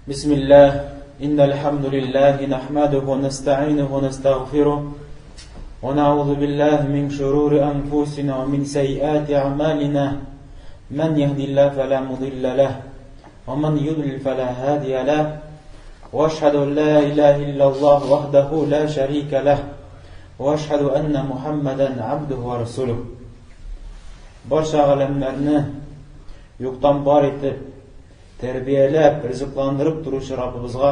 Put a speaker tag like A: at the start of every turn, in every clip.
A: بسم الله إن الحمد لله نحمده ونستعينه ونستغفره ونعوذ بالله من شرور أنفسنا ومن سيئات أعمالنا من يهدي الله فلا مضل له ومن يضلل فلا هادي له وأشهد أن لا إله إلا الله وحده لا شريك له وأشهد أن محمدا عبده ورسوله Барча галәмнәрне юктан бар итеп, тәрбияләп, ризыкландырып торучы Раббыбызга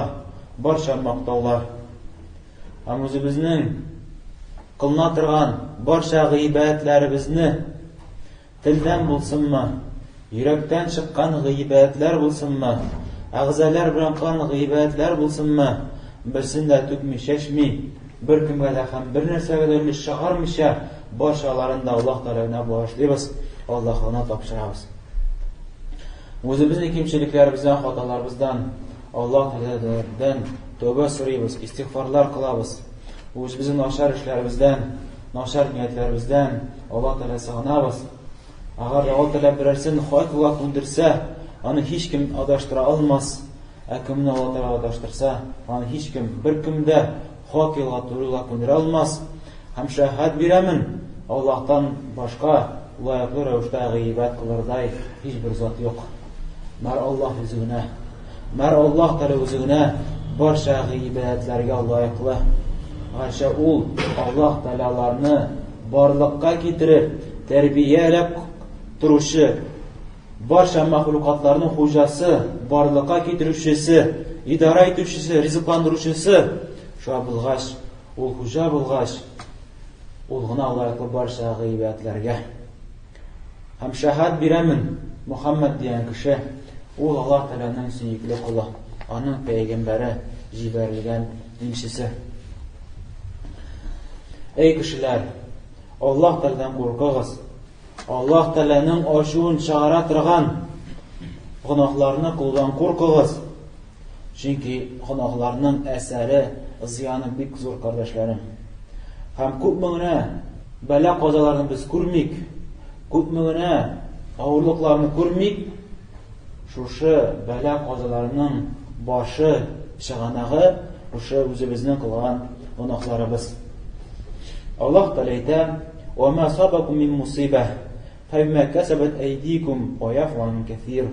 A: барча мактаулар. Һәм үзебезнең кылына торган барча гыйбадәтләребезне телдән булсынмы, йөрәктән чыккан гыйбадәтләр булсынмы, әгъзалар белән кылган гыйбадәтләр булсынмы, берсен дә түкми-чәчми, беркемгә дә һәм бер нәрсәгә дә өлеш чыгармыйча, барчаларын да Аллаһ Тәгаләгә багышлыйбыз, Аллаһына тапшырабыз. Үзебезнең кимчелекләребездән, хаталарыбыздан Аллаһ Тәгаләдән тәүбә сорыйбыз, истигъфарлар кылабыз. Үзебезнең начар эшләребездән, начар ниятләребездән Аллаһ Тәгалә сыгынабыз. Әгәр дә Аллаһ Тәгалә берәрсен хак юлга күндерсә, аны һичкем адаштыра алмас. Ә кемне Аллаһ Тәгалә адаштырса, аны һичкем, беркем дә хак юлга, туры юлга күндерә алмас. Һәм шәһадәт бирәмен, Аллаһтан башка лаеклы рәвештә гыйбадәт кылырдай һичбер зат юк. Мәр Аллаһ үзе генә. Мәр Аллаһ Тәгалә үзе генә барча гыйбадәтләргә лаеклы. Гәрчә ул Аллаһ Тәгалә барлыкка китереп, тәрбияләп торучы, барча мәхлукатларның хуҗасы, барлыкка китерүчесе, идарә итүчесе, ризыкландыручысы шулай булгач, Ул хуҗа булгач, ул гына лаеклы барча гыйбадәтләргә. Һәм шәһадәт бирәмен, Мухаммад дигән кеше, ул Аллаһ Тәгаләнең сөекле колы, аның пәйгамбәре, җибәрелгән илчесе. Эй кешеләр, Аллаһ Тәгаләдән куркыгыз. Аллаһ Тәгаләнең ачуын чыгара торган гөнаһларны кылудан куркыгыз. Чөнки гөнаһларның әсәре, зыяны бик зур, кардәшләрем. Һәм күпме генә бәла-казаларны без күрмик, күпме генә авырлыкларны күрмик, шушы бәла-казаларның башы, чыганагы шушы үзебезнең кылган гөнаһларыбыз. Аллаһ Тәгалә әйтә: "Ва ма асабакум мин мусыйба, фабима касабат әйдикум ва яфу ан кәсир."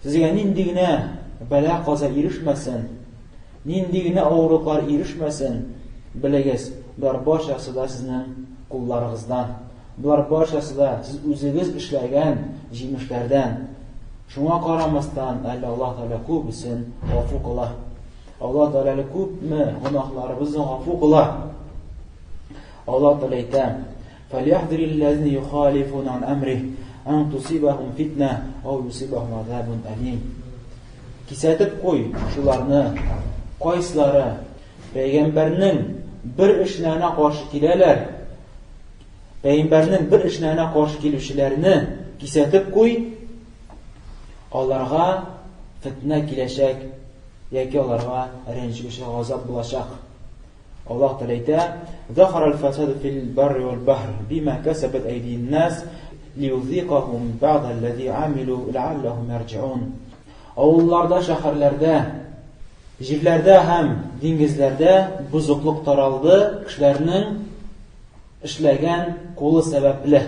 A: Сезгә нинди генә бәла-каза ирешмәсен, нинди генә авырлыклар ирешмәсен, белегез, болар барчасы да сезнең кулларыгыздан. Болар барчасы да сез үзегез эшләгән җимешләрдән. Шуңа карамастан, әле Аллаһ Тәгалә күбесен гафу кыла. Аллаһ Тәгалә әле күпме гөнаһларыбызны гафу кыла. Аллаһ Тәгалә әйтә: فَلْيَحْذَرِ الَّذِينَ يُخَالِفُونَ عَنْ أَمْرِهِ أَنْ تُصِيبَهُمْ فِتْنَةٌ أَوْ يُصِيبَهُمْ عَذَابٌ أَلِيمٌ. Кисәтеп куй шуларны, кайсылары пәйгамбәрнең бер эшенә каршы киләләр, пәйгамбәрнең бер эшенә каршы килүчеләрне кисәтеп куй, аларга фитнә киләчәк яки аларга рәнҗүче газап булачак. Аллаһ Тәгалә әйтә: "Захара аль-фасаду фил барри вал бахр бима касабат айдин нас лиюзикахум бa'да аллази амилу лa'аллахум ярҗиун." Авылларда, шәһәрләрдә, җирләрдә һәм диңгезләрдә бозыклык таралды, кешеләрнең эшләгән кулы сәбәпле.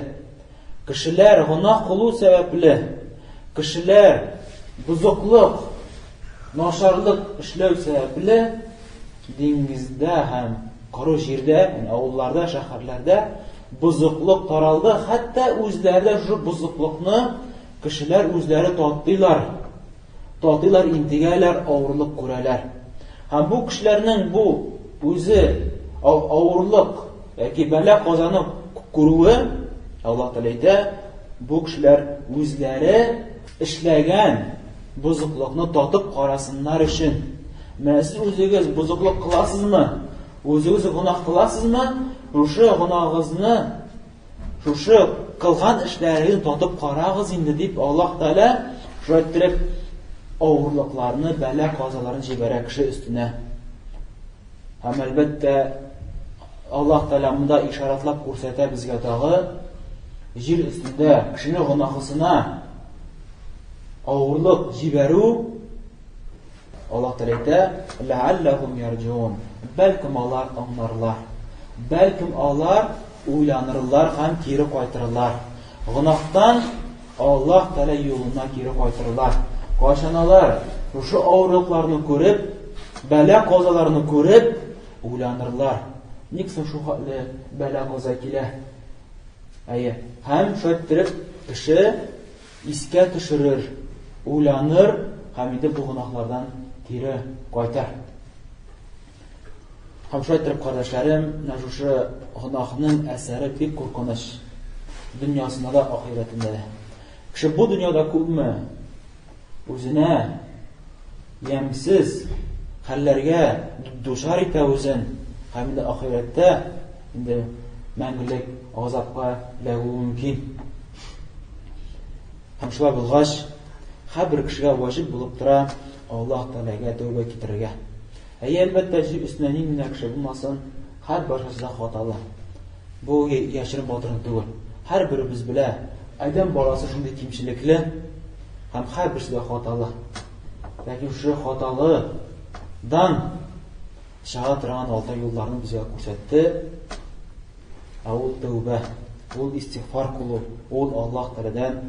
A: Кешеләр гөнаһ кылу сәбәпле, кешеләр бозыклык, начарлык эшләү сәбәпле диңгездә һәм коры җирдә, ягъни авылларда, шәһәрләрдә бозыклык таралды, хәтта үзләре дә шушы бозыклыкны кешеләр үзләре татыйлар. Татыйлар, интегәләр, авырлык күрәләр. Һәм бу кешеләрнең бу үзе авырлык яки бәла казаны күрүе, Аллаһ Тәгалә әйтә, бу кешеләр үзләре эшләгән бозыклыкны татып карасыннар өчен. Менә сез үзегез бозыклык кыласызмы? Үзегез гөнаһ кыласызмы? Шушы гөнаһыгызны, шушы кылган эшләрегезне татып карагыз инде дип Аллаһ Тәгалә шулай иттереп авырлыкларны, бәла-казаларны җибәрә кеше өстенә. Һәм әлбәттә Аллаһ Тәгалә монда ишаратлап күрсәтә безгә тагы җир өстендә кешенең гөнаһысына авырлык җибәрү. Аллаһ Тәгалә әйтә, ләалләһум ярҗиун. Бәлкем алар аңларлар. Бәлкем алар уйланырлар һәм кире кайтырлар. Гөнаһтан Аллаһ Тәгалә юлына кире кайтырлар. Кайчан алар шушы авырлыкларны күреп, бәла-казаларны күреп уйланырлар. Ник соң шул хәтле бәла-каза килә? Әйе. Һәм шулай иттереп кеше искә төшерер, уйланыр һәм инде бу гөнаһлардан кире кайтыр. Һәм шулай иттереп, кардәшләрем, менә шушы гөнаһның әсәре бик куркыныч. Дөньясында да, ахирәтендә дә. Кеше бу дөньяда күпме үзенә ямьсез хәлләргә дучар итә үзен, һәм инде ахирәттә инде мәңгелек газапка эләгүе мөмкин. Һәм шулай булгач, һәрбер кешегә ваҗиб булып тора Аллаһ Тәгаләгә тәүбә китерергә. Әйе, әлбәттә, җир өстендә нинди генә кеше булмасын, һәрбарчасы да хаталы. Бу яшерен батырын түгел. Һәрберебез белә, адәм баласы шундый кимчелекле һәм һәрберсе дә хаталы. Ләкин шушы хаталыдан чыга торган алта юлларны безгә күрсәтте. Ә ул тәүбә, ул истигъфар кылу, ул Аллаһ Тәгаләдән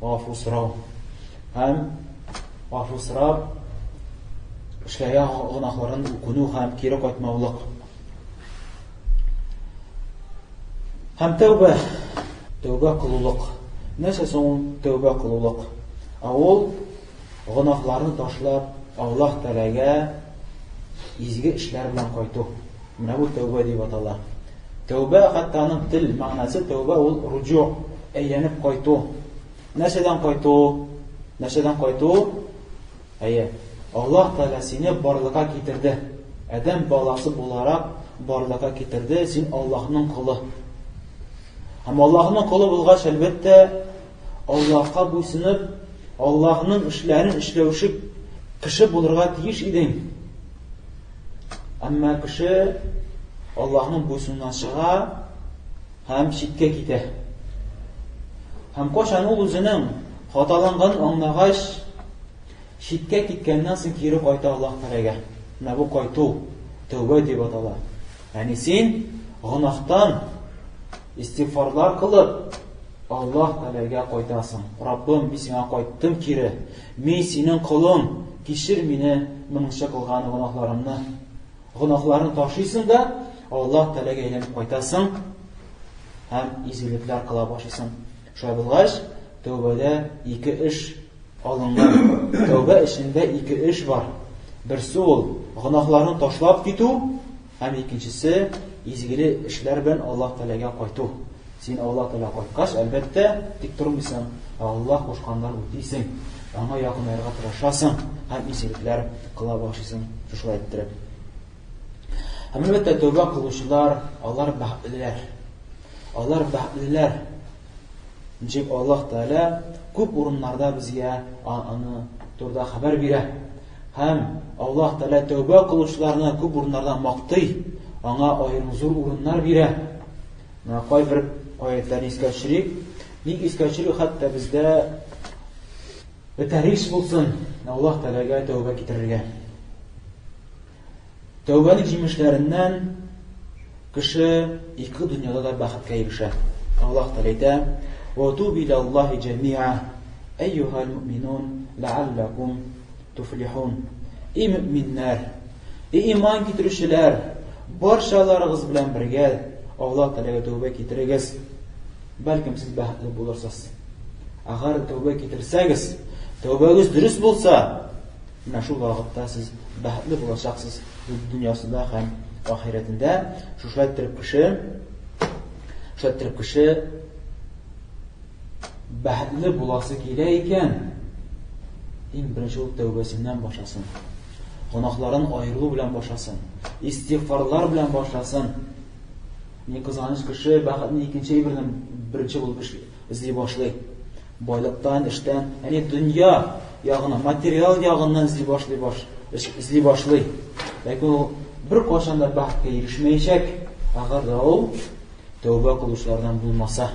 A: гафу сорау. Һәм гафу сорап, эшләгән гөнаһларын үкенү һәм кире кайтмаулык. Һәм тәүбә, тәүбә кылулык. Нәрсә соң ул тәүбә кылулык? Ә ул гөнаһларны ташлап, Аллаһ Тәгаләгә изге эшләр белән кайту. Менә бу тәүбә дип атала. Тәүбә, хәтта аның тел мәгънәсе тәүбә ул руҗу, әйләнеп кайту. Нәрсәдән кайту? Нәрсәдән кайту? Әйе, Аллаһ Тәгалә сине барлыкка китерде. Адәм баласы буларак барлыкка китерде, син Аллаһның колы. Һәм Аллаһның колы булгач, әлбәттә, Аллаһка буйсынып, Аллаһның эшләрен эшләүче кеше булырга тиеш идең. Әмма кеше Аллаһның буйсынуыннан чыга һәм читкә китә. Һәм кайчан ул үзенең хаталанганын аңлагач, читкә киткәннән соң кире кайта Аллаһ Тәгаләгә. Менә бу кайту, тәүбә дип атала. Ягъни син гөнаһтан истигъфарлар кылып, Аллаһ Тәгаләгә кайтасың. Раббым, мин сиңа кайттым кире. Мин синең колың, кичер мине моңынча кылган гөнаһларымны. Гөнаһларны ташлыйсың да, Аллаһ Тәгаләгә әйләнеп кайтасың һәм изгелекләр кыла башлыйсың. Шулай булгач, тәүбәдә ике эш алынган. Тәүбә эшендә ике эш бар. Берсе ул гөнаһларны ташлап китү, һәм икенчесе изгеле эшләр белән Аллаһ Тәгаләгә кайту. Син Аллаһ Тәгаләгә кайткач, әлбәттә, тик тормыйсың, ә Аллаһ кушканнарын үтисең, аңа якынаерга тырышасың һәм изгелекләр кыла башлыйсың, шушылай иттереп. Һәм әлбәттә, тәүбә кылучылар, алар бәхетлеләр. Алар бәхетлеләр. Ничек Аллаһ Тәгалә күп урыннарда безгә аны турыда хәбәр бирә. Һәм Аллаһ Тәгалә тәүбә кылучыларны күп урыннарда мактый, аңа аерым зур урыннар бирә. Менә кайбер аятьләрне искә төшерик. Ник искә төшерү хәтта бездә этәргеч булсын Аллаһ Тәгаләгә тәүбә китерергә. Тәүбәнең җимешләреннән кеше ике дөньяда да бәхеткә ирешә. Аллаһ Тәгалә әйтә: "Ва тубу илаллаһи җәмиа, әйюһал муъминун, ләалләкум туфлихун". И мөэминнәр, и иман китерүчеләр, барчаларыгыз белән бергә Аллаһ Тәгаләгә тәүбә китерегез, бәлкем сез бәхетле булырсыз. Әгәр тәүбә китерсәгез, тәүбәгез дөрес булса, менә шул вакытта сез бәхетле булачаксыз дөньясында һәм ахирәтендә. Шушылай иттереп кеше, шулай иттереп кеше бәхетле буласы килә икән, иң беренче ул тәүбәсеннән башласын. Гөнаһларын аерылу белән башласын. Истигъфарлар белән башласын. Ни кызганыч, кеше бәхетне икенче әйбердән беренче булып эзли башлый. Байлыктан, эштән, ягъни дөнья ягына, материал ягыннан эзли башлый баш, эзли башлый. Ләкин ул бер кайчан да бәхеткә ирешмәячәк, әгәр дә ул тәүбә кылучылардан булмаса.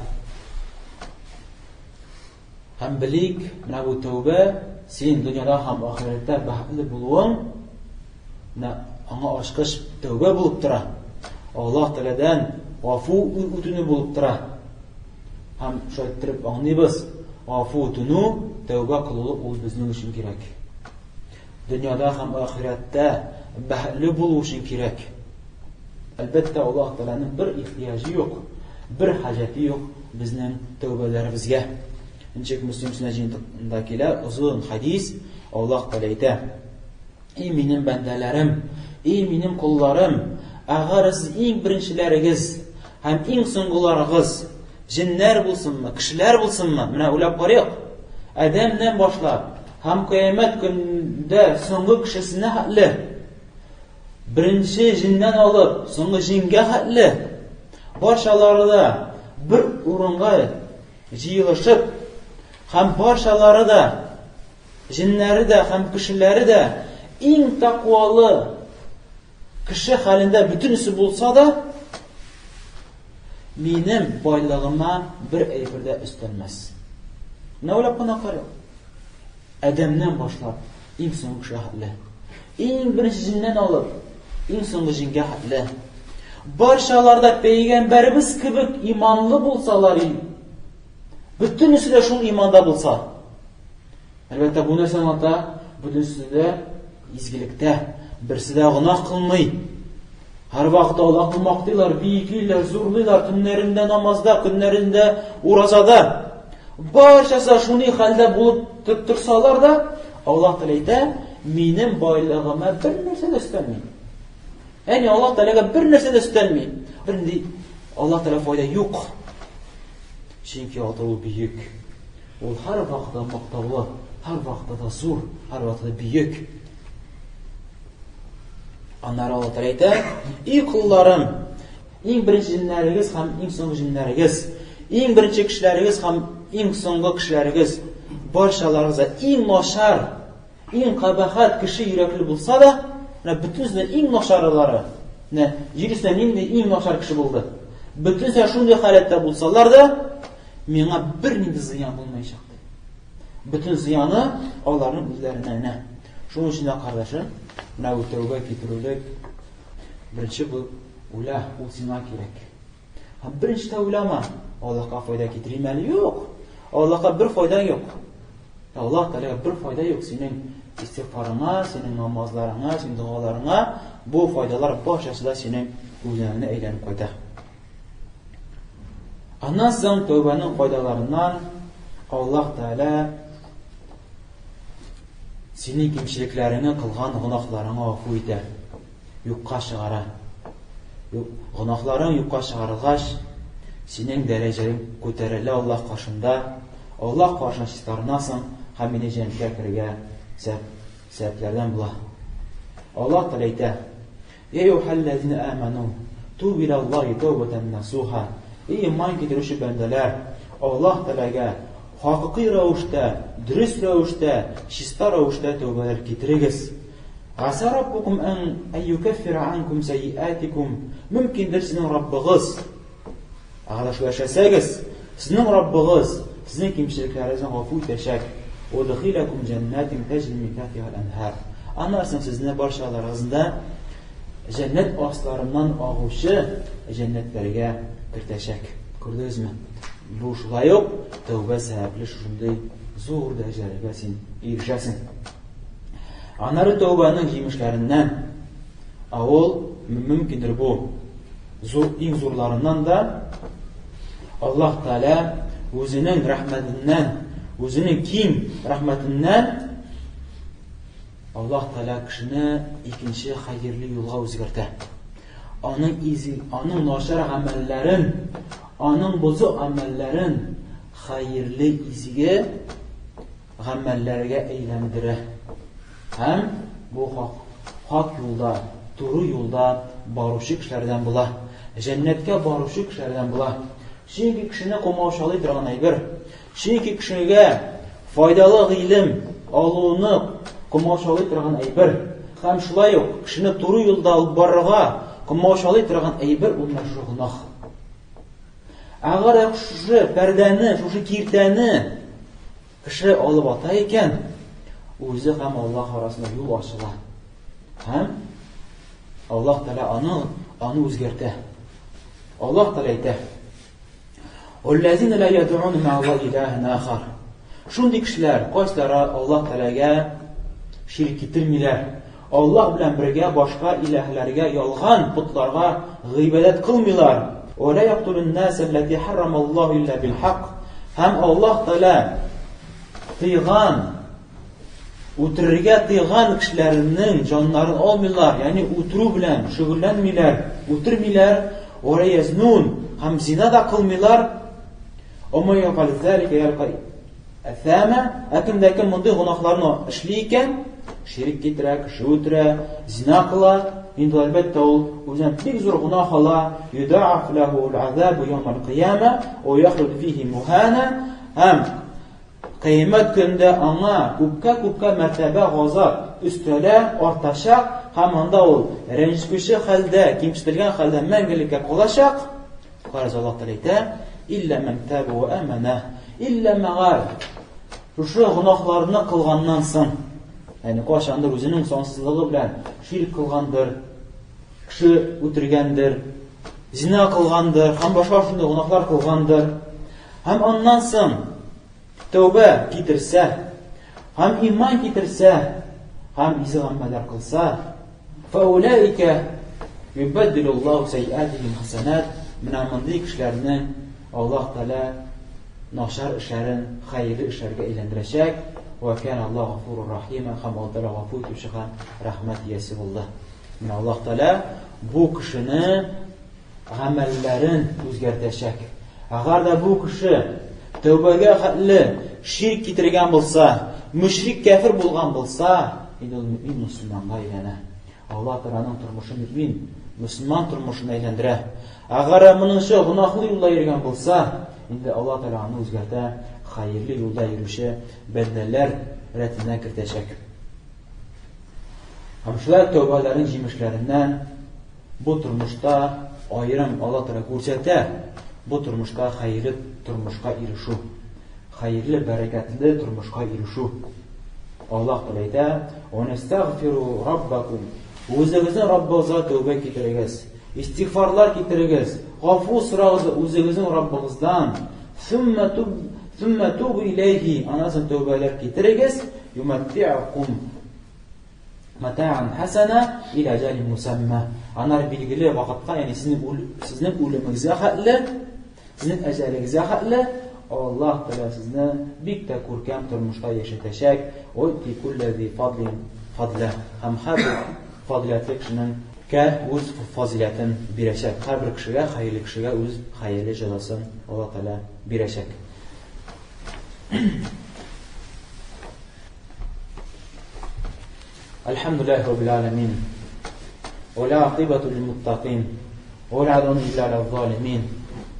A: Һәм белик, менә бу тәүбә син дөньяда һәм ахирәттә бәхетле булуың менә аңа ачкыч тәүбә булып тора. Аллаһ Тәгаләдән гафу үтенү булып тора. Һәм шулай иттереп аңлыйбыз, гафу үтенү, тәүбә кылу ул безнең өчен кирәк. Дөньяда һәм ахирәттә бәхетле булу өчен кирәк. Әлбәттә, Аллаһ Тәгаләнең бер ихтыяҗы юк, бер хаҗәте юк безнең тәүбәләребезгә. Ничек Мөслим сөннәт җыентыгында килә, озын хадис, Аллаһ Тәгалә әйтә: "И минем бәндәләрем, и минем колларым, әгәр сез иң беренчеләрегез һәм иң соңгыларыгыз җеннәр булсынмы, кешеләр булсынмы, менә уйлап карыйк, Адәмнән башлап һәм кыямәт көнендә соңгы кешесенә хәтле, беренче җеннән алып, соңгы җенгә хәтле, барчалары да бер урынга җыелышып, һәм барчалары да, җеннәре дә һәм кешеләре дә иң тәкъвалы кеше хәлендә бөтенесе булса да, минем байлыгыма бер әйбер дә өстәлмәс. Менә уйлап кына карыйк. Адәмнән башлап, иң соңгы кешегә хәтле. Иң беренче җеннән алып, иң соңгы җенгә хәтле. Барчалар да пәйгамбәребез кебек иманлы булсалар, бөтенесе дә шул иманда булса. Әлбәттә, бу нәрсә аңлата? Бөтенесе дә изгелектә, берсе дә гөнаһ кылмый. Һәрвакыт Аллаһны мактыйлар, биеклиләр, зурлыйлар, төннәрендә намазда, көннәрендә уразада. Барчасы шундый хәлдә булып торсалар да, Аллаһ Тәгалә әйтә, минем байлыгыма бер нәрсә дә өстәлми. Ягъни Аллаһ Тәгаләгә бер нәрсә дә өстәлми. Бернинди Аллаһ Тәгалә файда юк. Чөнки Аллаһ ул бөек. Ул һәрвакытта мактаулы, һәрвакытта да зур, һәрвакытта да бөек. Аннары Алла Тәгалә әйтә: "И колларым, иң беренче җеннәрегез һәм иң соңгы җеннәрегез, иң беренче кешеләрегез һәм иң соңгы кешеләрегез, барчаларыгыз да иң начар, иң кабахәт кеше йөрәкле булса да, менә бөтенесе дә иң начарлары, менә җир өстендә нинди иң начар кеше булды? Бөтенесе шундый халәттә булсалар да, миңа бернинди зыян булмаячак ди. Бөтен зыяны аларның үзләренә генә. Шуның өчен дә, кардәшем, менә бу тәүбә китерүлек беренче булып уйла, ул сиңа кирәк. Һәм беренче дә уйлама, Аллаһка файда китерим әле, юк. Аллаһка бер файда юк. Аллаһ Тәгаләгә бер файда юк синең истигъфарыңа, синең намазларыңа, синең догаларыңа. Бу файдалар барчасы да синең үзеңә әйләнеп кайта. Аннан соң тәүбәнең файдаларыннан Аллаһ Тәгалә синең кимчелекләреңне, кылган гөнаһларыңа гафу итә, юкка чыгара. Гөнаһларың юкка чыгарылгач, синең дәрәҗәң күтәрелә Аллаһ каршында, Аллаһ каршына чистарынасың һәм мине җәннәткә керергә сәбәпләрдән була. Аллаһ Тәгалә әйтә: Йә әйюһәлләзинә әмәнү, тубу иләллаһи тәүбәтән насуха. Эй, иман китерүче бәндәләр, Аллаһ Тәгаләгә хакыйкый рәвештә, дөрес рәвештә, чиста рәвештә тәүбәләр китерегез. Гаса раббукум ан әйюкәффира анкум сәйиатикум. Мөмкиндер сезнең Раббыгыз Әгәр шулай эшләсәгез, сезнең Раббыгыз сезнең кимчелекләрегезне гафу итәчәк. Удхилакум җәннәтин таҗри мин тахтиха аль-анһар. Аннан соң сезне барчаларыгызны да җәннәт асларыннан агучы җәннәтләргә кертәчәк. Күрдегезме? Бу шулай ук тәүбә сәбәпле шушындый зур дәрәҗәләргә син ирешәсең. Аннары тәүбәнең җимешләреннән, ә ул мөмкиндер бу зур иң зурларыннан да Аллаһ Тәгалә үзенең рәхмәтеннән, үзенең киң рәхмәтеннән Аллаһ Тәгалә кешене икенче хәерле юлга үзгәртә. Аның изи, аның начар гамәлләрен, аның бозык гамәлләрен хәерле изге гамәлләргә әйләндерә. Һәм бу хак, хак юлда, туры юлда баручы кешеләрдән була. Җәннәткә баручы кешеләрдән була. Чөнки кешене комаучалый торган әйбер. Чөнки кешегә файдалы гыйлем алуны комаучалый торган әйбер. Һәм шулай ук кешене туры юлда алып барырга комаучалый торган әйбер ул менә шушы гөнаһ. Әгәр шушы пәрдәне, шушы киртәне кеше алып ата икән, Үзе һәм Аллаһ арасында юл ачыла. Һәм Аллаһ Тәгалә аны үзгәртә. Аллаһ Тәгалә әйтә: "Аллазина ла яд'ун ма Аллаһ илаһан ахар". Шундый кешеләр, кайсылары Аллаһ Тәгаләгә ширк китермиләр, Аллаһ белән бергә башка илаһләргә, ялган потларга гыйбадәт кылмыйлар. Ва ла яктулун наса аллати харрамаллаһу илля бил хак. Һәм Аллаһ Тәгалә тыйган, үтерергә тыйган кешеләрнең җаннарын алмыйлар, ягъни үтерү белән шөгыльләнмиләр, үтермиләр, ва ла язнун, һәм зина да кылмыйлар. Ва ма яфаль залика ялка әсәмә, ә кем дә кем мондый гөнаһларны эшли икән, ширк китерә, кеше үтерә, зина кыла, инде әлбәттә ул үзенә бик зур гөнаһ ала, юда'аф лаху ал'азабу яумал кыяма, ва яхлуд фихи мухана, һәм кыямәт көндә аңа күпкә-күпкә мәртәбә газап өстәлә, артачак, һәм анда ул рәнҗетүче хәлдә, кимсетелгән хәлдә мәңгелеккә калачак. Караз Аллаһ Тәгалә әйтә, Илля ман таба ва амана, илля мәгәр шушы гөнаһларны кылганнан соң, ягъни кайчандыр үзенең сансызлыгы белән ширк кылгандыр, кеше үтергәндер, зина кылгандыр һәм башка шундый гөнаһлар кылгандыр, һәм аннан соң тәүбә китерсә, һәм иман китерсә, һәм изге гамәлләр кылса, фәүләикә юбәддилуллаһу сәйиатихим хәсәнат, менә мондый кешеләрне Аллаһ Тәгалә начар эшләрен хәерле эшләргә әйләндерәчәк. Ва кана Аллаһу гафурур рахима, һәм Аллаһ Тәгалә гафу итүче һәм рәхмәт иясе булды. Менә Аллаһ Тәгалә бу кешене гамәлләрен үзгәртәчәк. Әгәр дә бу кеше тәүбәгә хәтле ширк китергән булса, мөшрик кәфер булган булса, инде ул мөмин мөселманга әйләнә. Аллаһ Тәгаләнең тормышын мөмин мөселман тормышына әйләндерә. Әгәр дә моныңча гөнаһлы юлда йөргән булса, инде Аллаһ Тәгалә аны үзгәртә, хәерле юлда йөрүче бәндәләр рәтенә кертәчәк. Һәм шулай тәүбәләрнең җимешләреннән бу тормышта аерым Алла Тәгалә күрсәтә, бу тормышта хәерле тормышка ирешү, хәерле, бәрәкәтле тормышка ирешү. Аллаһ Тәгалә әйтә: "Ва настагфиру раббакум". Үзегезнең Раббыгызга тәүбә китерегез, истигъфарлар китерегез, гафу сорагыз үзегезнең Раббыгыздан. Сумма туб, сумма тубу иләйһи, аннан соң тәүбәләр китерегез, юматти'кум мата'ан хасана иля әҗәлин мусамма. Анар билгеле вакытка, ягъни сезнең сезнең үлемегезгә хәтле, сезнең әҗәлегезгә хәтле Аллаһ Тәгалә сезне бик тә күркәм тормышта яшәтәчәк. Ути кулләзи фадлин фадла. Һәм һәрбер фазыйләтле кешенең кә үз фазыйләтен бирәчәк. Һәрбер кешегә, хәерле кешегә үз хәерле җәзасын Аллаһ Тәгалә бирәчәк. الحمد لله رب العالمين والعاقبة للمتقين ولا عدوان إلا على الظالمين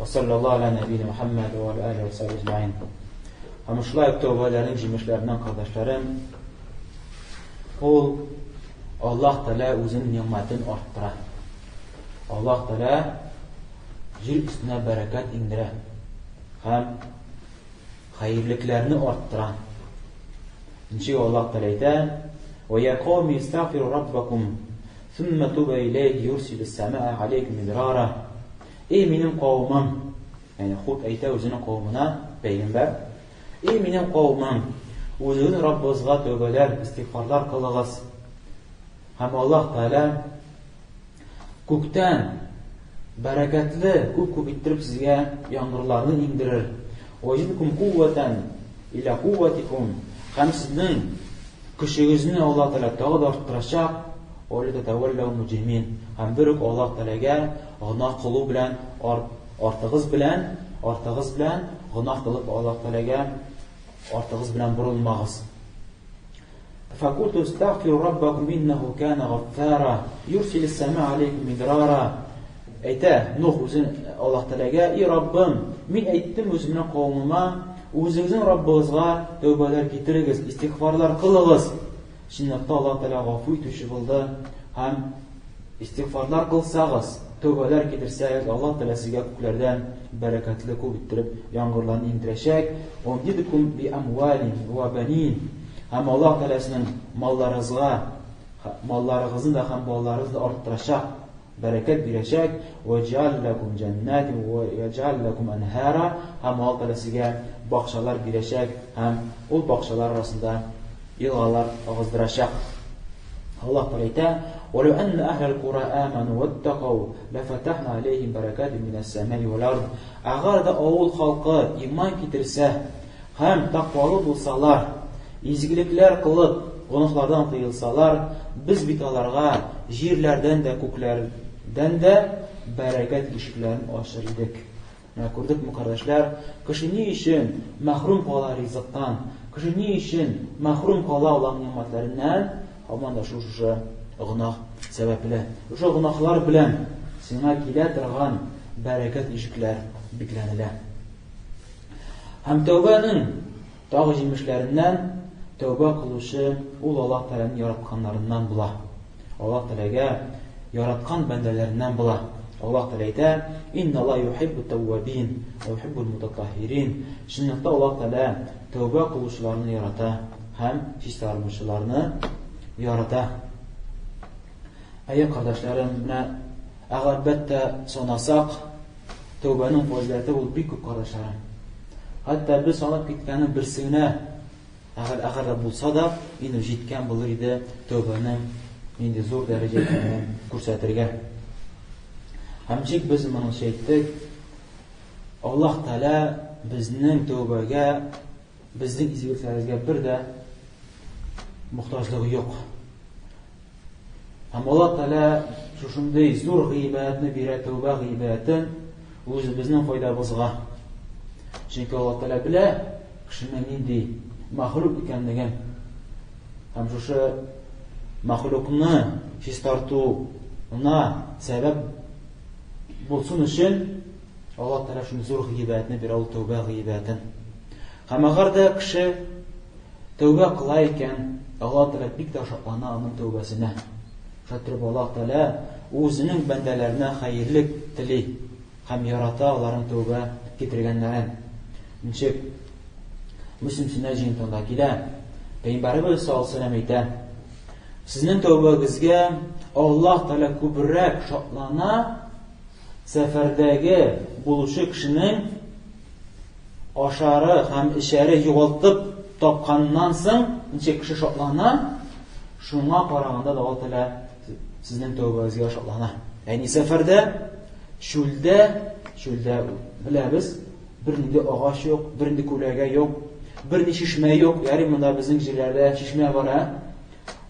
A: وصلى الله على نبينا محمد وعلى آله وصحبه أجمعين. Һәм шулай ук тәүбәләрнең җимешләреннән, кардәшләрем, ул Аллаһ Тәгалә үзенең нигъмәтен арттыра. Аллаһ Тәгалә җир өстенә бәрәкәт иңдерә һәм хәерлекләрне арттыра. Ничек Аллаһ Тәгалә әйтә: "Ва я кауми истагфиру раббакум, сумма тубу иләйһи юрсилис самаа алейкум мидрара". Эй минем кавымым, ягъни Худ әйтә үзенең кавымына, пәйгамбәр, Эй минем кавымым, үзегезнең Раббыгызга тәүбәләр, истигъфарлар кылыгыз. Һәм Аллаһ Тәгалә күктән бәрәкәтле күп-күп иттереп сезгә яңгырларны иңдерер. Ваҗидкум кувватан иля кувватикум. Һәм сезнең көчегезне Аллаһ Тәгалә тагы да арттырачак. Ва татаваллау муҗримин. Һәм бер үк Аллаһ Тәгаләгә гөнаһ кылу белән артыгыз белән, артыгыз белән гөнаһ кылып Аллаһ Тәгаләгә артыгыз белән борылмагыз. فقلت استغفروا ربكم إنه كان غفارا يرسل السماء عليكم مدرارا. Әйтә Нух үзен Аллаһ Тәгаләгә: "И Раббым, мин әйттем үземнең кавымыма, үзегезнең Раббыгызга тәүбәләр китерегез, истигъфарлар кылыгыз. Чынлыкта Аллаһ Тәгалә гафу итүче булды һәм истигъфарлар кылсагыз, тәүбәләр китерсәгез, Аллаһ Тәгалә сезгә күкләрдән бәрәкәтле күп иттереп яңгырларны иңдерәчәк. Умдидкум би амвалин ва банин. Һәм Аллаһ Тәгалә сезнең малларыгызга, малларыгызны да һәм балаларыгызны да арттырачак, бәрәкәт бирәчәк. Ва яҗәл ләкум җәннәтин ва яҗәл ләкум әнһара. Һәм Аллаһ Тәгалә сезгә бакчалар бирәчәк һәм ул бакчалар арасында елгалар агыздырачак. Аллаһ Тәгалә әйтә: "Ва лау әннә әһләл кура аману ваттакау лафатахна алейхим баракатин минәс самаи вал ард". Әгәр дә авыл халкы иман китерсә һәм тәкъвалы булсалар, изгелекләр кылып, гөнаһлардан тыелсалар, без бит аларга җирләрдән дә, күкләрдән дә бәрәкәт ишекләрен ачыр идек. Менә күрдекме, кардәшләр, кеше ни өчен мәхрүм кала ризыктан, кеше ни өчен мәхрүм кала Аллаһның нигъмәтләреннән, һаман да шул шушы гөнаһ сәбәпле. Шушы гөнаһлар белән сиңа килә торган бәрәкәт ишекләр бикләнелә. Һәм тәүбәнең тагы җимешләреннән тәүбә кылучы ул Аллаһ Тәгаләнең яратканнарыннан була. Аллаһ Тәгаләгә яраткан бәндәләреннән була. Аллаһ Тәгалә әйтә: "Инна Аллаһ юхиббу тәввабин ва юхиббул мутатаххирин". Чынлыкта Аллаһ Тәгалә тәүбә кылучыларны ярата һәм чистарынучыларны ярата. Әйе, кардәшләрем, менә әлбәттә санасак, тәүбәнең фазиләте ул бик күп, кардәшләрем. Хәтта без санап киткәннең берсе генә әгәр әгәр дә булса да, инде җиткән булыр иде тәүбәнең нинди зур дәрәҗә икәнен күрсәтергә. Һәм ничек без моны әйттек, Аллаһ Тәгалә безнең тәүбәгә, безнең изгелекләребезгә бер дә мохтаҗлыгы юк. Һәм Аллаһ Тәгалә шушындый зур гыйбадәтне бирә, тәүбә гыйбадәтен үзебезнең файдабызга. Чөнки Аллаһ Тәгалә белә кешенең нинди мәхлук икәнлеген. Һәм шушы мәхлукны чистартуына сәбәп булсын өчен Аллаһ Тәгалә шундый зур гыйбадәтне бирә, ул тәүбә гыйбадәтен. Һәм әгәр дә кеше Тәүбә кыла икән, Аллаһ Тәгалә бик тә шатлана аның тәүбәсенә. Шулай итеп Аллаһ Тәгалә үзенең бәндәләренә хәерлек тели һәм ярата аларның тәүбә китергәннәрен. Ничек Мөслим сөннәт җыентыгында килә, Пәйгамбәребез саллаллаһу алейһи ва әйтә: Сезнең тәүбәгезгә Аллаһ Тәгалә күбрәк шатлана сәфәрдәге булучы кешенең Ашары һәм эчәре югалтып тапканнан соң ничек кеше шатлана, шуңа караганда да Аллаһ Тәгалә сезнең тәүбәгезгә шатлана. Ягъни сәфәрдә, чүлдә, чүлдә беләбез, бернинди агач юк, бернинди күләгә юк, берни чишмә юк. Ягъни монда безнең җирләрдә чишмә бар, ә?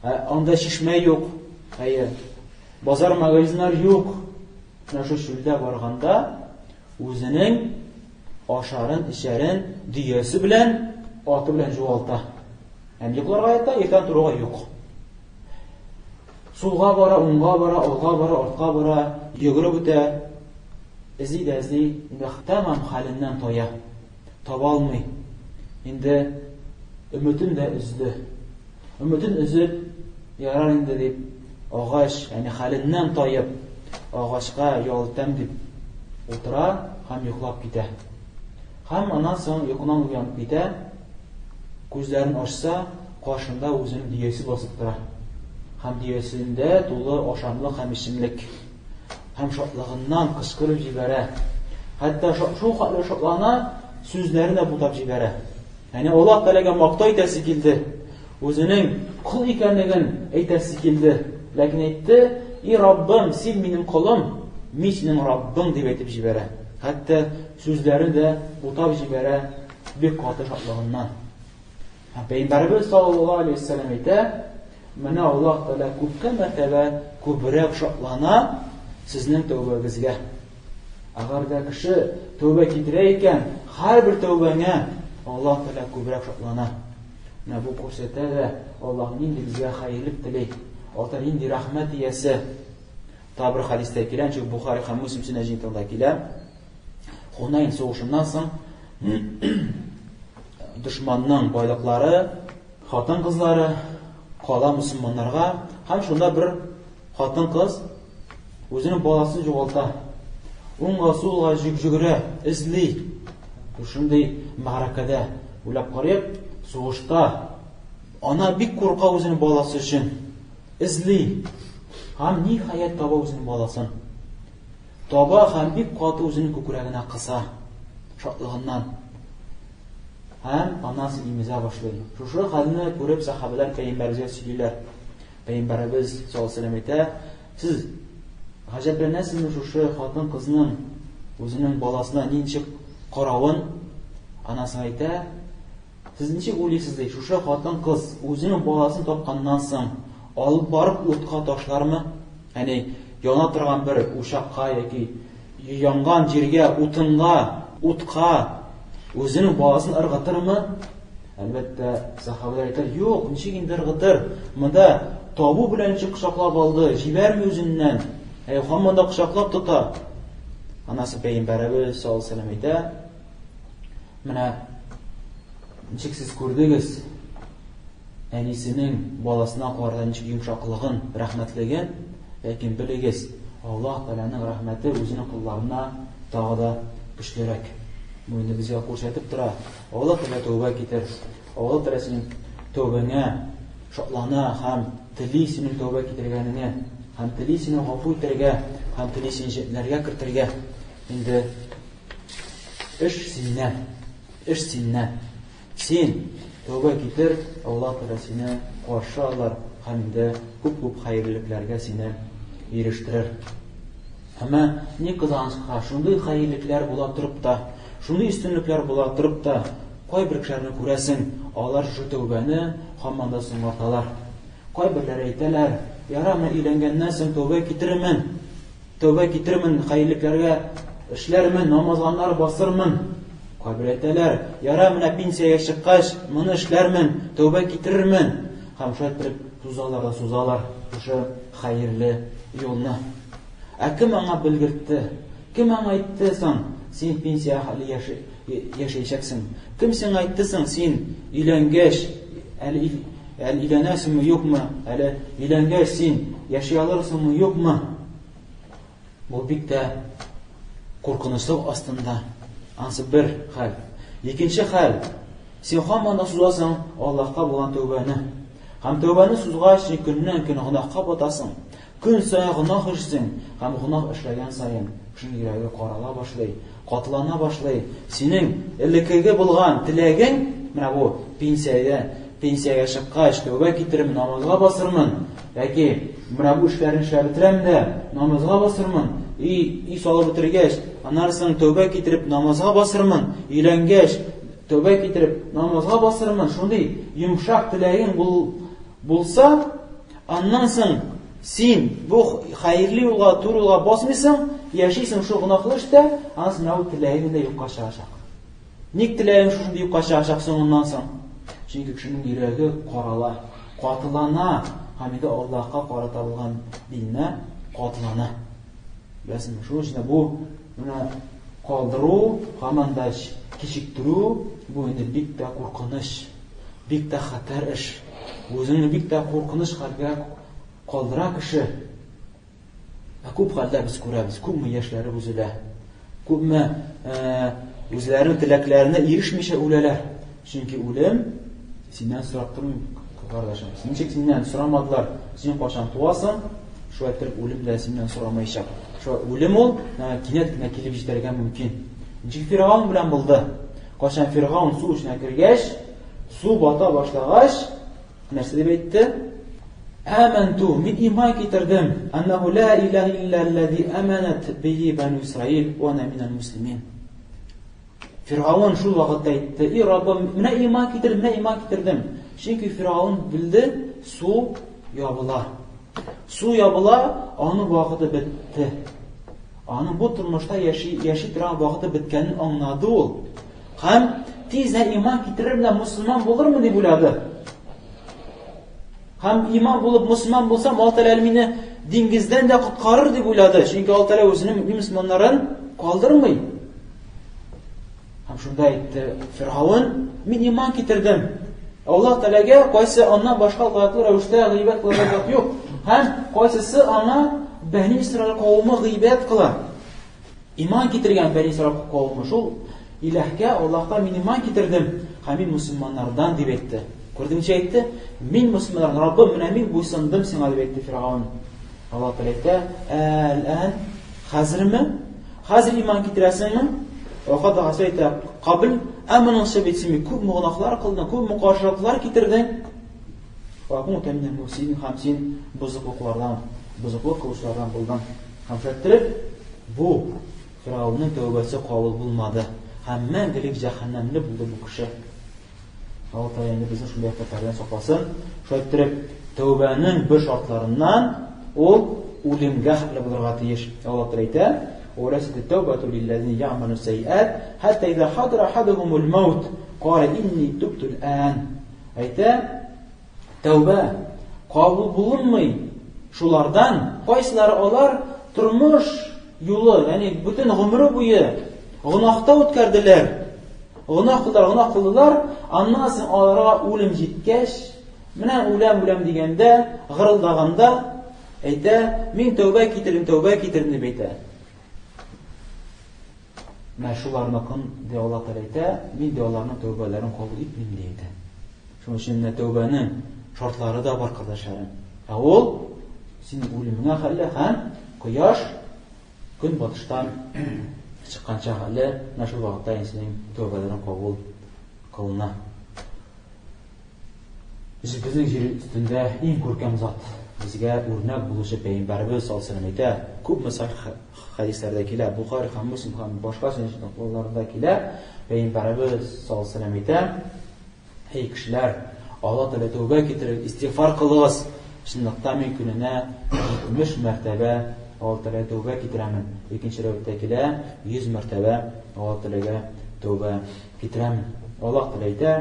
A: Ә анда чишмә юк. Әйе. Базар магазиннар юк. Менә шул чүлдә барганда Үзенең ашарын, эчәрен дөясе белән, аты белән югалта. Һәм йокларга ята, иртән торуга юк. Сулга бара, уңга бара, алга бара, артка бара, йөгереп үтә. Эзли дә эзли, инде тәмам хәленнән тая. Таба алмый. Инде өметен дә өзде. Өметен өзеп, ярар инде дип, агач, ягъни хәленнән таеп, агачка ял итәм дип утыра һәм йоклап китә. Һәм аннан соң йокыннан уянып китә, күзләрен ачса, каршында үзенең дөясе басып тора. Һәм дөясендә тулы ашамлык һәм эчемлек. Һәм шатлыгыннан кычкырып җибәрә. Хәтта шул хәтле шатлана, сүзләрен дә бутап җибәрә. Әнә Аллаһ Тәгаләгә мактау итәсе килде. Үзенең кол икәнлеген әйтәсе килде. Ләкин әйтте: "И Раббым, син минем колым, мин синең Раббың", дип әйтеп җибәрә. Хәтта сүзләрен дә бутап җибәрә бик каты шатлыгыннан. Һәм Пәйгамбәребез саллаллаһу алейһи вәсәлләм әйтә: "Менә Аллаһ Тәгалә күпкә мәртәбә күбрәк шатлана сезнең тәүбәгезгә. Әгәр дә кеше тәүбә китерә икән, һәрбер тәүбәңә Аллаһ Тәгалә күбрәк шатлана. Менә бу күрсәтә дә Аллаһ нинди безгә хәерлек тели. Аллаһ Тәгалә нинди рәхмәт иясе. Тагы бер хәдистә килә, чөнки Бухари һәм Муслим сөннәт җыентыгында килә. Хунайн сугышыннан соң дошманның байлыклары, хатын-кызлары кала мөселманнарга һәм шунда бер хатын-кыз Үзенең баласын югалта. Уңга-сулга җөгерә, эзли. Шушындый мәгърәкәдә уйлап карыйк, сугышта Ана бик курка үзенең баласы өчен. Эзли. Һәм ниһаять таба үзенең баласын. Таба һәм бик каты үзенең күкрәгенә кыса. Шатлыгыннан. Һәм анасы имезә башлый. Шушы хәлне күреп сахабәләр пәйгамбәребезгә сөйлиләр. Пәйгамбәребез саллаллаһу алейһи әйтә, сез гаҗәпләнәсезме шушы хатын-кызның үзенең баласына ничек каравын? Анасы әйтә, Сез ничек уйлыйсыз, ди, шушы хатын-кыз үзенең баласын тапканнан соң алып барып утка ташлармы? Ягъни яна торган бер учакка яки янган җиргә, утынга, утка үзенең баласын ыргытырмы? Әлбәттә, сахабалар әйтә, юк, ничек инде ыргытыр? Монда табу белән ничек кочаклап алды, җибәрми үзеннән. Әй, һаман да кочаклап тота. Анасы пәйгамбәребез саллаллаһу алейһи әйтә, Менә ничек сез күрдегез әнисенең баласына карата ничек йомшаклыгын, рәхмәтлеген, ләкин белегез, Аллаһ Тәгаләнең рәхмәте үзенең колларына тагы да көчлерәк. Бу инде безгә күрсәтеп тора. Аллаһ Тәгалә тәүбә китер. Аллаһ Тәгалә синең тәүбәңә шатлана һәм тели синең тәүбә китергәнеңә, һәм тели сине гафу итәргә, һәм тели сине җәннәткә кертергә. Инде Эш синнән. Эш синнән. Син тәүбә китер, Аллаһ Тәгалә сине каршы алыр һәм инде күп-күп хәерлелекләргә сине ирештерер. Әмма ни кызганычка, шундый хәерлекләр була торып та, шундый өстенлекләр була торып та, кайбер кешеләрне күрәсең, алар шушы тәүбәне һаман да соңгарталар. Кайберләре әйтәләр, ярар, менә өйләнгәннән соң тәүбә китерермен. Тәүбә китермен, хәерлекләргә эшләрмен, намазганнар басырмын. Кайбер әйтәләр, яра, менә пенсиягә чыккач, моны эшләрмен, тәүбә китерермен. Һәм шулай иттереп сузалар да сузалар шушы хәерле юлны. Ә кем аңа белгертте? Кем аңа әйтте соң, син пенсия хәле яшәячәксең? Кем сиңа әйтте соң, син өйләнгәч, әле Әле өйләнәсеңме, юкмы? Әле өйләнгәч син яши алырсыңмы, юкмы? Бу бик тә куркынычлык астында. Ансы бер хәл. Икенче хәл. Син һаман да сузасың Аллаһка булган тәүбәне. Һәм тәүбәне сузгач, син көннән-көн гөнаһка батасың. Көн саен гөнаһ эшлисең һәм гөнаһ эшләгән саен кешенең йөрәге карала башлый, катылана башлый. Синең элеккеге булган теләгең, менә бу пенсиядә, пенсиягә чыккач, тәүбә китереп намазга басырмын, яки менә бу эшләрне эшләп бетерәм дә, намазга басырмын, өй, өй салып бетергәч, аннан соң тәүбә китереп намазга басырмын, өйләнгәч, тәүбә китереп намазга басырмын, шундый йомшак теләгең бул, булса, Аннан соң син бу хәерле юлга, туры юлга басмыйсың, яшисең шул гөнаһлы эштә, аннан соң менә бу теләгең дә юкка чыгачак. Ник теләгең шушындый юкка чыгачак соңыннан соң? Чөнки кешенең йөрәге карала, катылана һәм инде Аллаһка карата булган диненә катылана. Беләсеңме, шул өчен бу менә калдыру, һаман да кичектерү, бу инде бик тә куркыныч. Бик тә хәтәр эш. Үзеңне бик тә куркыныч хәлгә калдыра кеше. Ә күп хәлдә без күрәбез, күпме яшьләре өзелә. Күпме үзләренең теләкләренә ирешмичә үләләр. Чөнки үлем синнән сорап тормый, кардәшем. Ничек синнән сорамадылар, син кайчан туасың, шулай итеп үлем дә синнән сорамаячак. Шулай үлем ул кинәт кенә килеп җитәргә мөмкин. Ничек Фиргавн белән булды? Кайчан Фиргаун су эченә кергәч, су бата башлагач, нәрсә дип әйтте? Әмәнту, мин иман китердем, аннаху ла илаһа илля аллази аманат бихи бану Исраил ва ана минал муслимин. Фиргаун шул вакытта әйтте: "И Раббым, менә иман китердем, менә иман китердем." Чөнки Фиргаун белде, су ябыла. Су ябыла, аның вакыты бетте. Аның бу тормышта яши, яши торган вакыты беткәнен аңлады ул. Һәм тиздән иман китерер белән мусульман булырмы дип уйлады. Һәм иман булып мусульман булсам, Аллаһ Тәгалә мине диңгездән дә коткарыр дип уйлады. Чөнки Аллаһ Тәгалә үзенең мөмин мусульманнарын калдырмый. Һәм шунда әйтте Фиргавен, мин иман китердем. Аллаһ Тәгаләгә кайсы аннан башка лаеклы рәвештә гыйбадәт кылырга зат юк. Һәм кайсысы аңа Бәни Исраил кавымы гыйбадәт кыла. Иман китергән Бәни Исраил кавымы шул иләһкә, Аллаһка мин иман китердем һәм мин мусульманнардан дип әйтте. Күрдең ничә әйтте? Мин мөселманнарның Раббы, менә мин буйсындым сиңа дип әйтте Фиргавен. Аллаһ Тәгалә әйтә, Әл-ән, хәзерме? Хәзер иман китерәсеңме? Вакат әйтә, кабл, ә моныңчы бит син күпме гөнаһлар кылдың, күпме каршылыклар китердең. Ва кунта минәл муфсидин, һәм син бозыклыклардан, бозыклык кылучылардан булдың. Һәм шәттереп, бу Фиргавеннең тәүбәсе кабул булмады һәм мәңгелек җәһәннәмле булды бу кеше. Алла Тәгалә инде безне шундый афәтләрдән сакласын. Шулай иттереп, тәүбәнең бер шартларыннан ул үлемгә хәтле булырга тиеш. Алла Тәгалә әйтә: "Валәйсәт тәүбәту лилләзина я'малу сайиат, хәтта иза хадара ахадухумул маут, кала инни тубту аль-ан." Әйтә, тәүбә кабул булынмый шулардан, кайсылары алар тормыш юлы, ягъни бөтен гомере буе гөнаһта үткәрделәр. Гөнаһ кылдылар, гөнаһ кылдылар, аннан соң аларга үлем җиткәч, менә үләм, үләм дигәндә, гырылдаганда әйтә, мин тәүбә китердем, тәүбә китердем дип әйтә. Менә шуларныкын ди Аллаһ Тәгалә әйтә, мин ди аларның тәүбәләрен кабул итмим ди әйтә. Шуның өчен менә тәүбәнең шартлары да бар, кардәшләрем. Ә ул синең үлемеңә хәлле һәм кояш көнбатыштан чыкканча хәлле, менә шул вакытта инде синең тәүбәләрең кабул кылына. Безнең җир өстендә иң күркәм зат, безгә үрнәк булучы пәйгамбәребез саллаллаһу алейһи әйтә, күпме сахих хәдисләрдә килә, Бухари һәм Муслим һәм башка сөннәтләрдә килә, пәйгамбәребез саллаллаһу алейһи әйтә, Эй кешеләр, Алла Тәгалә тәүбә китерегез, истигъфар кылыгыз. Чынлыкта мин көненә 70 мәртәбә Алла Тәгалә тәүбә китерәмен. Икенче рәвештә килә, 100 мәртәбә Алла Тәгаләгә тәүбә китерәмен. Аллаһ Тәгалә әйтә,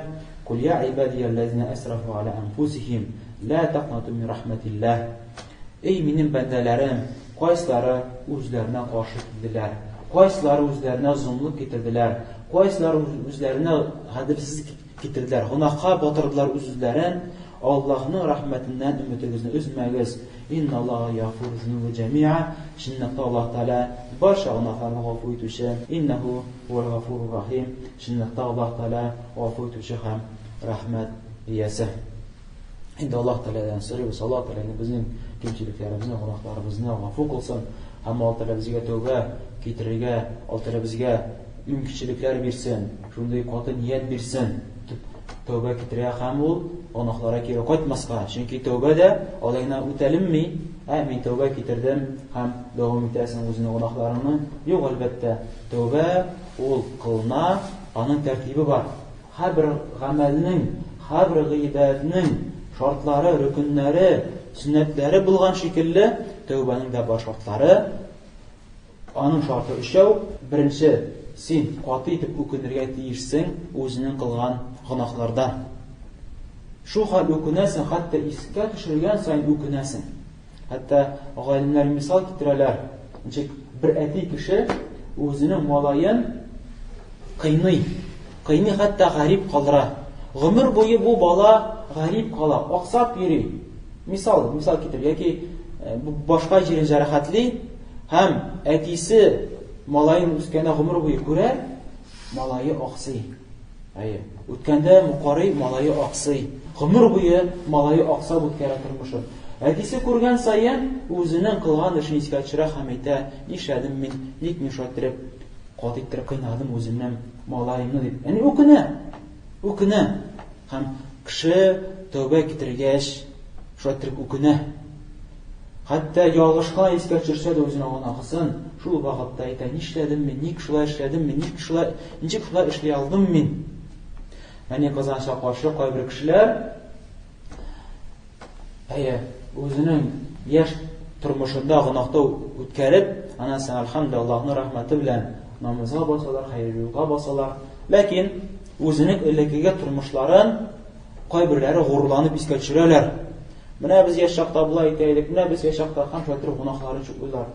A: Кул я ибадиялләзина әсрафу аля анфусихим, ла такнату мин рахматиллаһ. Эй минем бәндәләрем, кайсылары үзләренә каршы килделәр, кайсылары үзләренә золымлык китерделәр, кайсылары үзләренә гаделсезлек китерделәр, гөнаһка батырдылар үз-үзләрен, Аллаһның рәхмәтеннән өметегезне өзмәгез. Инналлаһа ягъфиру зунуба җәмиа. Чынлыкта Аллаһ Тәгалә барча гөнаһларны гафу итүче. Иннәһу һуәл гафурур рахим. Чынлыкта Аллаһ Тәгалә гафу итүче һәм рәхмәт иясе. Инде Аллаһ Тәгаләдән сорыйбыз, Аллаһ Тәгалә инде безнең кимчелекләребезне, гөнаһларыбызны гафу кылсын һәм Аллаһ Тәгалә безгә тәүбә китерергә, Аллаһ Тәгалә безгә мөмкинчелекләр бирсен, шундый каты ният бирсен. Тәүбә китерә һәм ул гөнаһларга кире кайтмаска. Чөнки тәүбә дә алай гына үтәленми. Ә, мин тәүбә китердем һәм дәвам итәсең үзеңнең гөнаһларыңны. Юк, әлбәттә, тәүбә ул кылына, аның тәртибе бар. Һәрбер гамәлнең, һәрбер гыйбадәтнең шартлары, рөкеннәре, сөннәтләре булган шикелле, тәүбәнең дә бар шартлары. Аның шарты өчәү. Беренче, син каты итеп үкенергә тиешсең үзеңнең кылган гөнаһлардан. Шул хәл үкенәсең, хәтта искә төшергән саен үкенәсең. Хәтта галимнәр мисал китерәләр. Ничек бер әти кеше үзенең малаен кыйный. Кыйный хәтта гарип калдыра. Гомер буе бу бала гарип кала, аксап йөри. Мисал, мисал китер, яки э, башка җирен җәрәхәтли һәм әтисе малаен үскәндә гомер буе күрә, малае аксый. Әйе. Үткәндә Мукарый малае аксый. Гомер буе малае аксап үткәрә тормышын. Әтисе күргән саен үзенең кылган эшен искә төшерә һәм әйтә, нишләдем мин, ник мин шулай иттереп, каты иттереп кыйнадым үземнең малаемны дип. Әни үкенә. Үкенә. Һәм кеше тәүбә китергәч, шулай иттереп үкенә. Хәтта ялгышка искә төшерсә дә үзенең гөнаһысын, шул вакытта әйтә, нишләдем мин, ник шулай эшләдем мин, ник шулай, ничек шулай эшли алдым мин? Әни кызганычка каршы кайбер кешеләр әйе, үзенең яшь тормышында гөнаһта үткәреп, аннан соң әлхәмдүлилләһ Аллаһның рәхмәте белән намазга басалар, хәерле юлга басалар. Ләкин үзенең элеккеге тормышларын кайберләре горурланып искә төшерәләр. Менә без яшь чакта болай итә идек, менә без яшь чакта һәм шулай торып гөнаһларын чуклыйлар.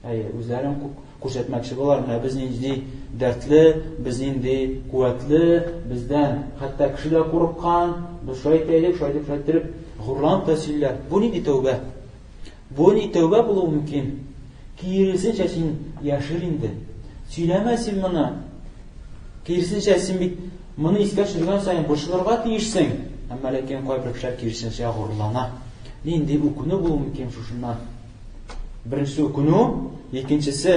A: Әйе, үзләрен күрсәтмәкче булар. Менә без нинди дәртле, без нинди куәтле, бездән хәтта кеше дә курыккан, без шулай итә идек, шулай итеп, шулай иттереп горурланып та сөйлиләр. Бу нинди тәүбә? Бу ни тәүбә булуы мөмкин? Киресенчә син яшер инде. Сөйләмә син моны. Киресенчә син бит моны искә төшергән саен борчылырга тиешсең. Әмма ләкин кайбер кешеләр киресенчә горурлана. Нинди үкенү булуы мөмкин шушыннан? Беренчесе үкенү, икенчесе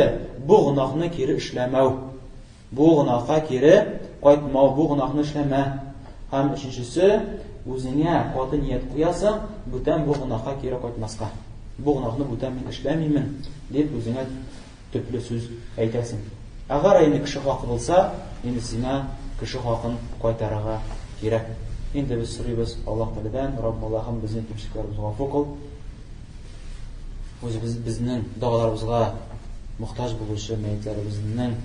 A: бу гөнаһны кире эшләмәү. Бу гөнаһка кире кайтмау, бу гөнаһны эшләмә. Һәм өченчесе, үзеңә каты ният куясың, бүтән бу гөнаһка кире кайтмаска. Бу гөнаһны бүтән мин эшләмимен, дип үзеңә төпле сүз әйтәсең. Әгәр инде кеше хакы булса, инде сиңа кеше хакын кайтарырга кирәк. Инде без сорыйбыз Аллаһ Тәгаләдән, Раббым Аллаһым, безнең кимчелекләребезне гафу кыл. Үзебез безнең догаларыбызга мохтаҗ булучы мәетләребезнең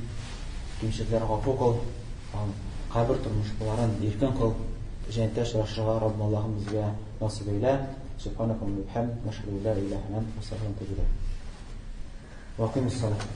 A: кимчелекләрен гафу кыл. Кабер тормышларын иркен кыл. Җәннәттә очрашырга Раббым Аллаһым безгә насыйп әйлә. Субханакаллахумма ва бихамдик, нашһаду ла илаһа илля анта, астагфирука ва атубу иләйк. Вакыймус салат.